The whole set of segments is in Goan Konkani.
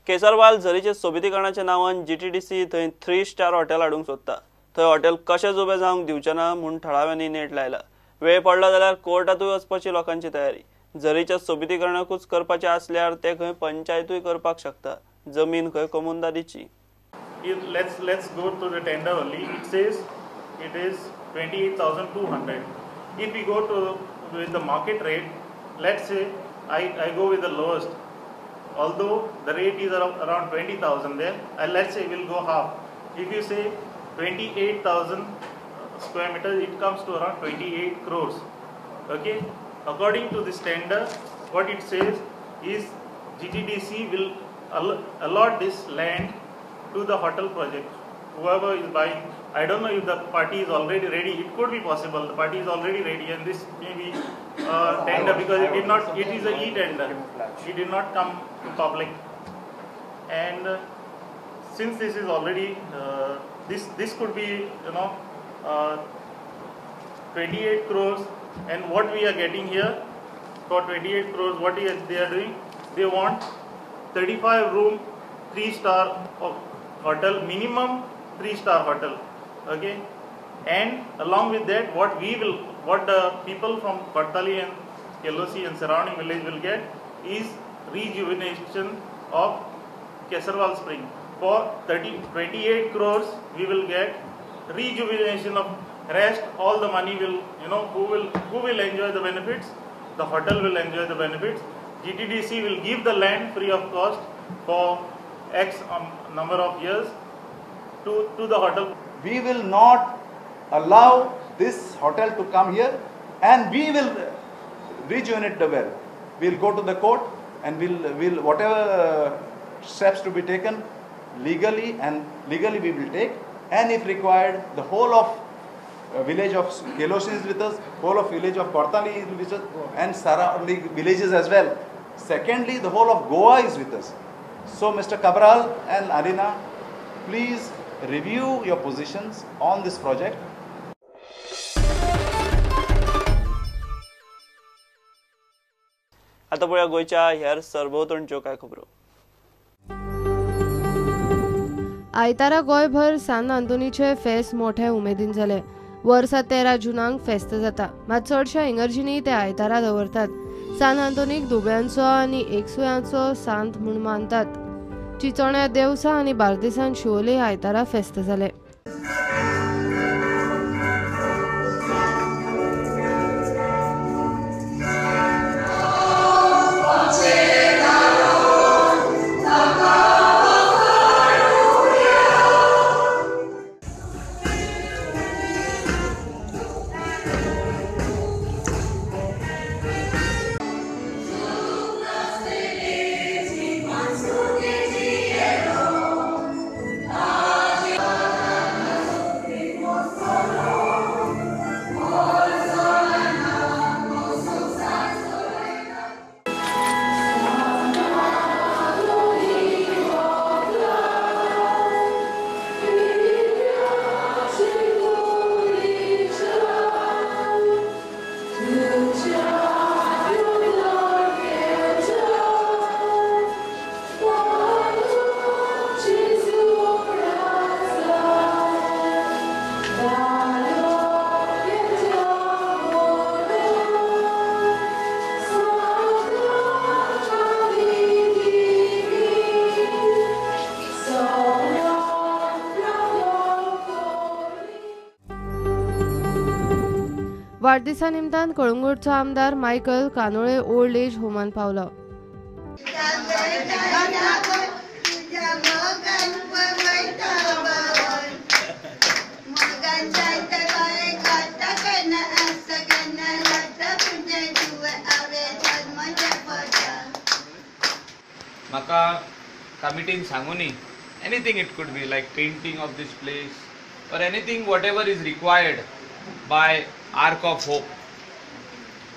केसरवाल झरीचे सोबितीकरणाच्या नांवान जीटीडीसी थंय 3 स्टार हॉटेल हाडूंक सोदता। थंय हॉटेल कशेंच उबें जावंक दिवचें ना म्हूण थळाव्यांनी नेट लायला। वेळ पडला जाल्यार कोर्टांतूय वचपाची लोकांची तयारी। झरीच्या सोबितीकरणाकूच करपाचें आसल्यार तें खंय पंचायतूय करपाक शकता। जमीन खंय कोमुनिदादीची। Let's go to the tender only. It says it is 28,200. If we go to with the market rate, let's say I go with the lowest, although the rate is around 20,000 there, and let's say we'll go half. If you say 28,000 square meters, it comes to around 28 crores. Okay, according to this tender, what it says is GTDC will allot this land to the hotel project. Whoever is buying, I don't know if the party is already ready. It could be possible the party is already ready, and this may be tender because it did not. It is a e-tender. It did not come to public. And since this is already this could be 28 crores, and what we are getting here for 28 crores, what they are doing, they want 35 room 3-star of hotel, minimum 3-star hotel. Okay, and along with that, what the people from Cortalim and Quelossim and surrounding village will get is rejuvenation of Kesarval spring. For 28 crores we will get rejuvenation of rest. All the money will, who will enjoy the benefits? The hotel will enjoy the benefits. GTDC will give the land free of cost for X number of years to the hotel. We will not allow this hotel to come here, and we will rejuvenate the well. We will go to the court and we'll whatever steps to be taken legally, and legally we will take, and if required, the whole of village of Quelossim is with us, whole of village of Cortalim is with us, and surrounding villages as well. Secondly, the whole of Goa is with us. So Mr. Cabral and Alina, please review your positions on this project. आता पळोवया गोंयच्या हेर सरभोंवतणच्यो कांय खबरो। आयतारा गोंयभर सान आंतोनीचे फेस्त मोठे उमेदीन जाले। वर्सा 13 जुनाक फेस्त जाता, मात चडश्या इंगर्जींनी ते आयतारा दवरतात। सान आंतोनीक दुबळ्यांचो आनी एकसुयांचो सांत म्हूण मानतात। चिचोण्या देवसा आनी बार्देसान शिवोले आयतारा फेस्त जाले। वाडदिसा निमतान कळंगूटचो आमदार मायकल कानोळे ओल्ड एज होमान पावलो। म्हाका कमिटीन सांगूनी anything it could be like painting of this place or anything whatever is required by Ark of Hope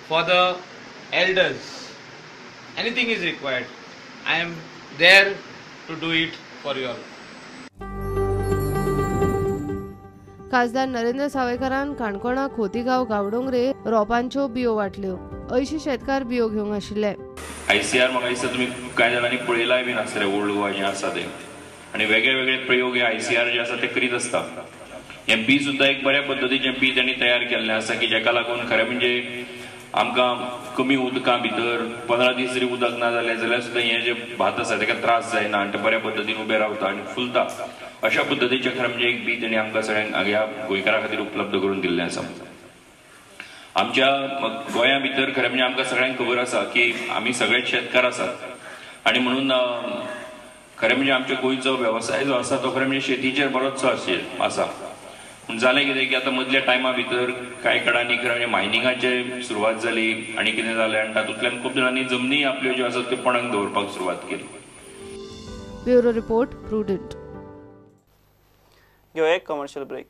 for the elders, anything is required, I am there to do it for you all. खासदार नरेंद्र सावयकारान काणकोणा खोतीगांव गावडोंगरे रोपांच्यो बियो वाटल्यो। 80 शेतकार बियो घेवंक आशिल्ले। ICR म्हाका दिसता तुमी कांय जाणांनी पळयलाय बीन आसतलें ओल्ड गोवा जें आसा तें आनी वेगळे वेगळे प्रयोग हे ICR जे आसा ते करीत आसता. हें बी सुद्दां एक बऱ्या पद्दतीचें बी तांणी तयार केल्लें आसा की जेका लागून खरें म्हणजे आमकां कमी उदका भितर 15 दीस जरी उदक ना जालें जाल्यार सुद्दां हें जें भात आसा ताका त्रास जायना आनी तें बऱ्या पद्दतीन उबें रावता आनी फुलता. अशा पद्दतीचें खरें म्हणजे एक बी तांणी आमकां सगळ्यांक ह्या गोंयकारां खातीर उपलब्ध करून दिल्लें आसा. आमच्या गोंया भितर खरें म्हणजे आमकां सगळ्यांक खबर आसा की आमी सगळेच शेतकार आसात आनी म्हणून खरें म्हणजे आमच्या गोंयचो वेवसाय जो आसा तो खरें म्हणजे शेतीचेर बरोचसो आसा. पूण जालें कितें की आतां मदल्या टायमा भितर कांय कडांनी खरें म्हणजे मायनिंगाचे सुरवात जाली आनी कितें जालें आनी तातूंतल्यान खूब जाणांनी जमनी आपल्यो ज्यो आसात त्यो पणाक दवरपाक सुरवात केली. Bureau report, Prudent. घेवया एक कमर्शियल ब्रेक.